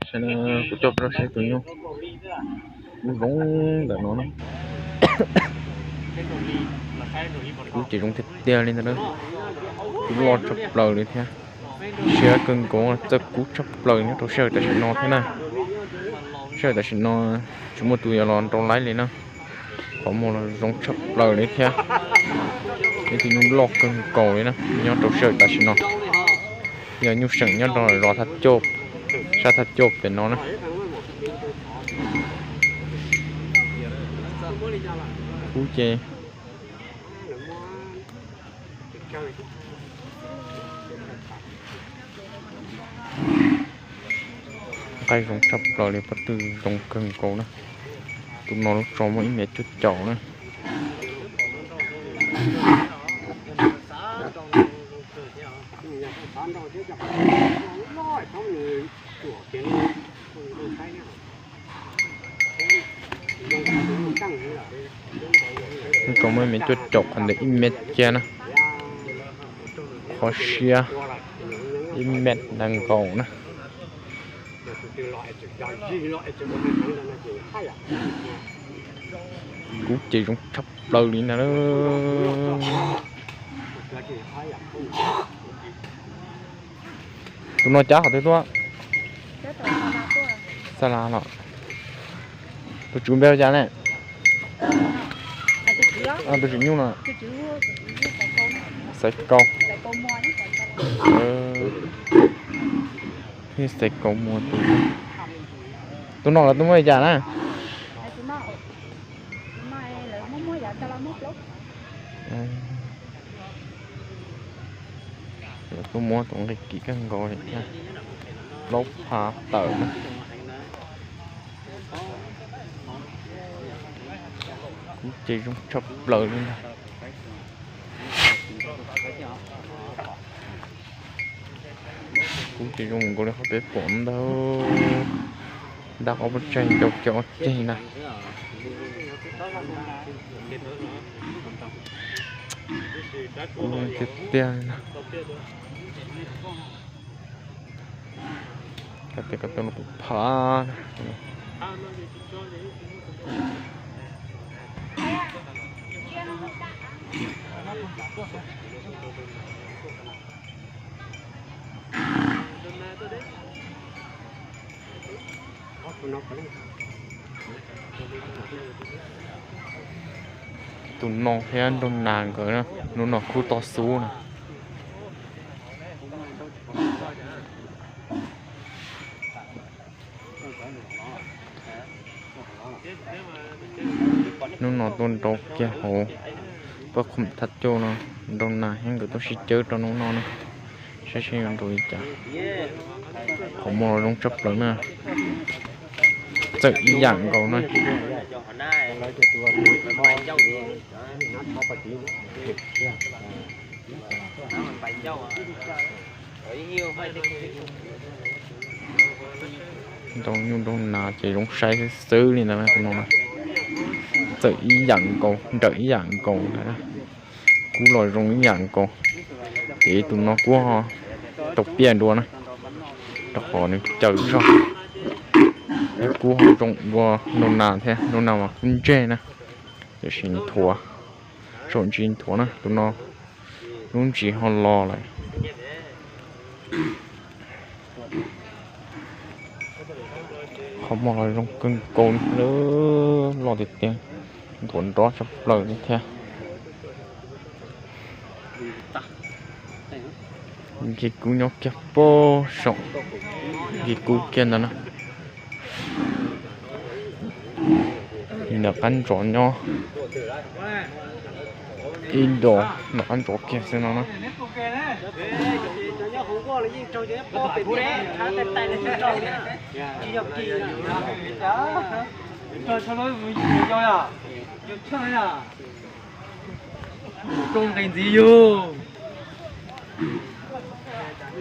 Saib na, kuv coj peb los saib tus nyuj zoo ntawm no na. Kub ces zoo tiag tiag li ntawd na. Kub loj tshaj plaws li thiab. Siab kawg nkaus, txawj kub tshaj plaws nyob rau sij hawm tam sim no thiab na. Sij hawm tam sim no tsis muaj tus yuav los nrau laib li na. Qhov muag los zoo tshaj plaws li thiab. Ib tug nyuj loj kawg nkaus li na nyob rau sij hawm tam sim no. Yog nyuj seem nyob rau zos Thaj Cauj, sab Thaj Cauj pem no na. Kub ces nqaij zoo tshaj plaws li, pob tw zoo kawg nkaus na. Tus no lub tso muaj ib mev cuaj caum na. Lub tso muaj ib mev cuaj caum, qhov ntawd ib mev kiag na. Qhov siab ib mev nees nkaum na. Kub ces zoo tshaj plaws li na. Tus no cab qhov twg tuaj? Xa las los? Tus tswv npe hu cas ne? Tus tswv nyuj no. Xaiv Kaus. Xaiv Kaus Muas tus. Tus no los tus muaj li cas na? Lawv tuaj muab tus nqi kim kawg nkaus li thiab. Plaub phav tawm na. Kub ces zoo tshaj plaws li ntag. Kub ces zoo nkaus li qhov peb pom ntag. Ntab ob peb tsaig ncau kiag ob ceg na. Kub tiag tiag li na. Koj tes koj tuaj no kuv phav. Tus no thiab nraug nas nkawd na, hnub no kub toj xub na. Hnub no tuaj nrau kiag hauv pab khoom thaj cauj no, nraug nas thiab nkawd tuaj sib cawb rau hnub no na. Saib seb yuav nrau li cas. Qhov muag los zoo tshaj plaws na. Txawm ib yam nkaus na. Nrau nyuj nrau nas ces zoo saib xwb xwb li ntawd na tus no na. Txawm ib yam nkaus, nrawm ib yam nkaus ntawd na. Kub los zoo ib yam nkaus. Ces tus no kub ho tau piaj dua na, rau qhov nws caws zog. Kub ho zoo dua nraug nas thiab, nraug nas mas kub ntseg na, tiam sis nthuav, saum ntsis nthuav na, tus no lub ntsis ho los lawm. Qhov muag los zoo kawg nkaus li, loj tiag tiag, nthuav nrov tshaj plaws li thiab. Nkig kub nyob kiag pem saum, nkig kub kiag ntawd na. Ib nram qab ntsov nyob, ib nram qab ntsov kiag xwb no na. Rau nqe ntxiv yug.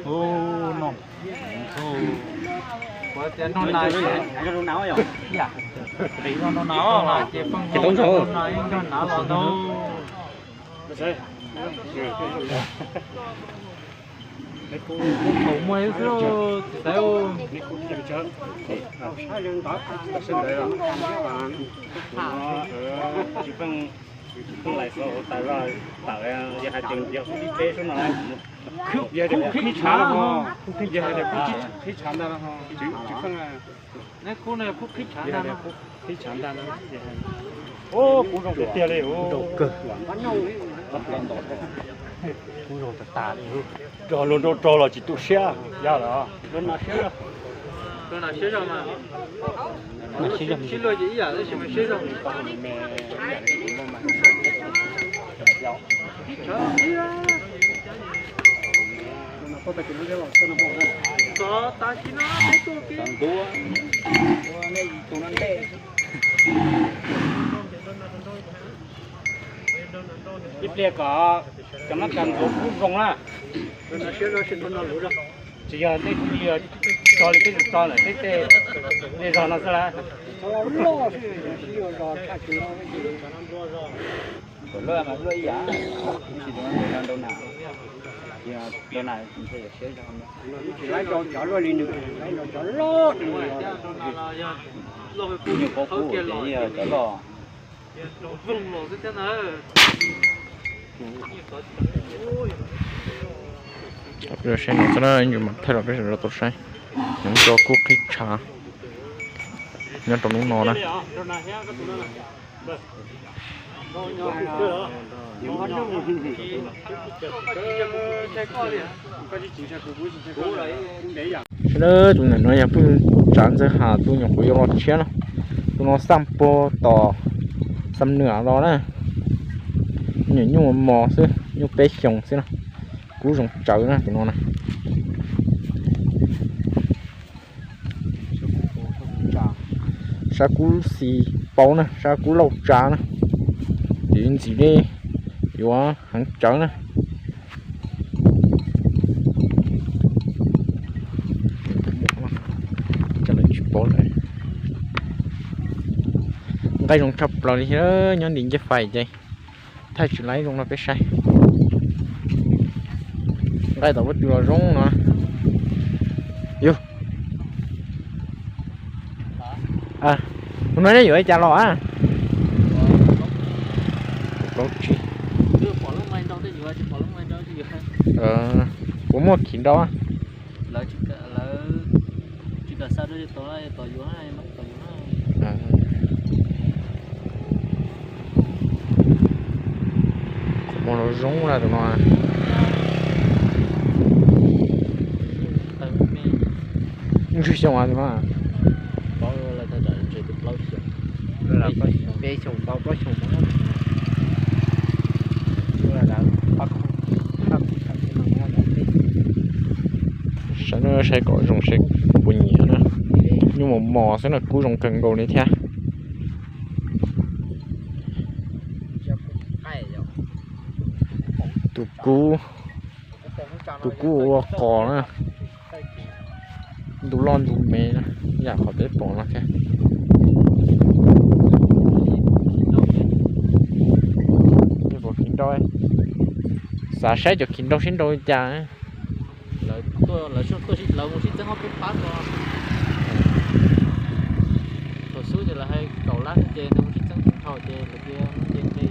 Ua no, kuv tias nraug nas, nraug nas ces pheej nraug nas los ntau. Thaum muaj xwb txiv Xaiv. Tsis pheej lais xov ua tas zog tawm, yog hais tias yog peb sub no, yog tias kuv qhib tshav no, yog hais tias kuv qhib tshav ntag no, tsis pheej. Qhib tshav ntag no, kuv zoo tiag tiag li. Kuv zoo tas tas li, rog luag nrau rog los tsis tu siab. Yog los, siab zog mas, sib luag ces ib yam tab sis mas siab zog. Ib pliag kom cov mab kas ntxuav kub zoo na. Tsis yog tej tug tso li peb tug tso lawm peb tej zej zog no xwb lawm. Luaj mas luaj ib yam, tab sis tus no nrau na, tus no nrau na, tsis laib rau cov luaj li nws, laib rau cov loj. Nyuam qhuav kub ces yog cov loj. Saib no xwb na, yus mam thaij los peb sawv daws tau saib. Nyob rau kub qhib tshav nyob rau lub no na. Sawv daws, tus ntawm no yog phooj ywg Tsav Ntxawg Has tus nyuam qhuav yuav los tshiab na. Tus no xaj puag tom Xam Nuam los na. Nyuam nyuj mos xwb, nyuj peb xyoos xwb na. Kub zoo tsawv na tus no na. Sab kub xis paub na, sab kub lauj tsa na. Ces ntxim li yuav heev tsawv na. Tsis paub lawm. Nqaij zoo tshaj plaws li thiab, nyob ntim ncej fais ces thaij tsis laib zoo no peb saib. Nqaij tom peb tw los zoo no. Yus, tus no neb yuav li cas los a? Plaub tsib. Puas muaj khiv nrau? Qhov muag los zoo na tus no. Ntswg xyoo tus no. Peb xyoo tau plaub xyoo. Saib, saib kom zoo seb puas nyiam na. Nyuj mos mos xwb na, kub zoo kawg nkaus li thiab. Tus kub, tus kub ua qos na, ntu loj ntu me na, yam qhov peb pom no thiab. Khiv nrau, xav saib cov khiv nrau seb nrau li cas. Lawv tuaj, lawv tuaj, lawv mus sib txeeb ob peb pab ko. Thaum xub ces lawv hais kaum lab xwb ces nws mus sib txeeb tag nrho ces lawv tias muaj nce nqi.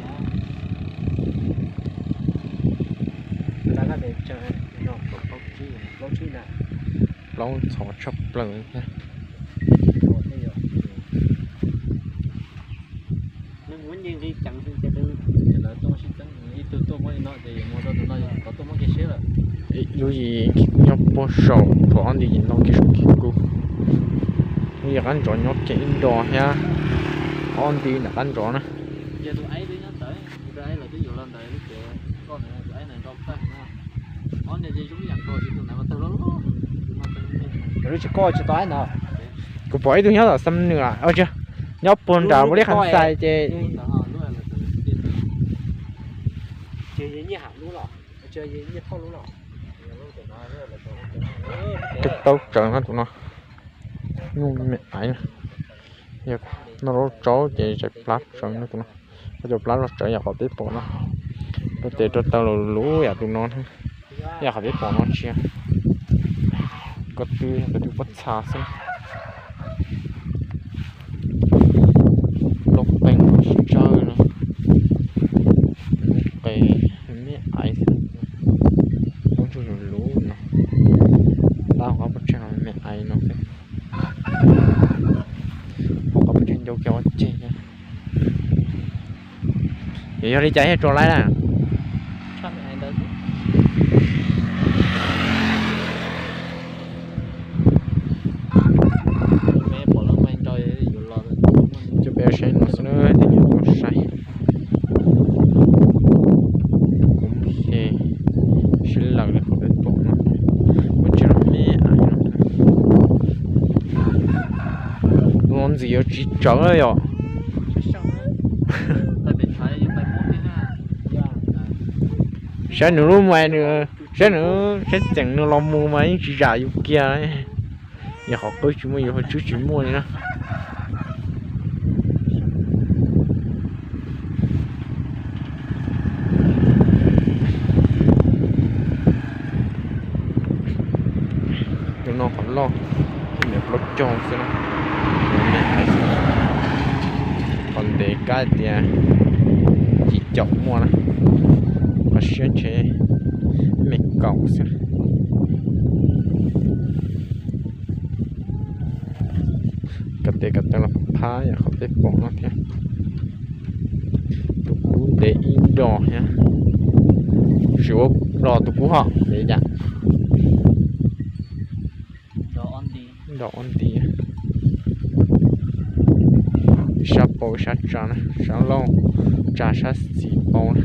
Plaub ntxhov tshaj plaws thiab. Lub yim nyob puag saum, tshuav ob nti no kev saum kev kub. Lub yim qab ntsov nyob kiag ib nro thiab, ob nti nram qab ntsov na. Lub tsis koj tsis tau na. Kuv pom ib tug nyob tom Xam Nuam, nyob puag nram Pab Lib Kham Xais ces tsaus tsawv no tus no. Nyuj me aiv na, yog no lub tsaub ces tsawv plab tsawv no tus no. Cov plab los tsawv yam qhov peb pom no. Rau tes rau taw lus lub yam tus no, yam qhov peb pom no tsis Ko tw, ko tw pob txha xwb. Loj qees tsawg no. Qes me aiv xwb. Lub ntsuj lus lub no. Tab hauv qab pob tsaig me aiv no xwb. Hauv qab pob tsaig ncau kiag ua ceg thiab. Yog li cas thiaj tso laib na? Coj peb saib no xwb na, tej niam tau saib. Kuv mus ces sib laws li qhov peb pom no, kuv tsis los me aiv no. Tus no ntxim yuav tsis tsawv yom. Saib nws lub mas nws, saib nws, saib tseem nws los mus mas yeej tsis zam yus kiag. Yog qhov qwb tsis muaj yus hauv tswb tsis muaj li na. Tus no qhov loj, niam plaub caug xwb na. Qhov ntev kab tias yim caum muaj na, qhov siab ntshe me kaum xwb. Kav tes kav taw los phab yam qhov peb pom no thiab. Tus kub ntev ib dos thiab. Sim ua dos tus kub hom ntev yam. Dos ob nti, ib sab paus ib sab tsa na, sab laug tsa sab xis paus na.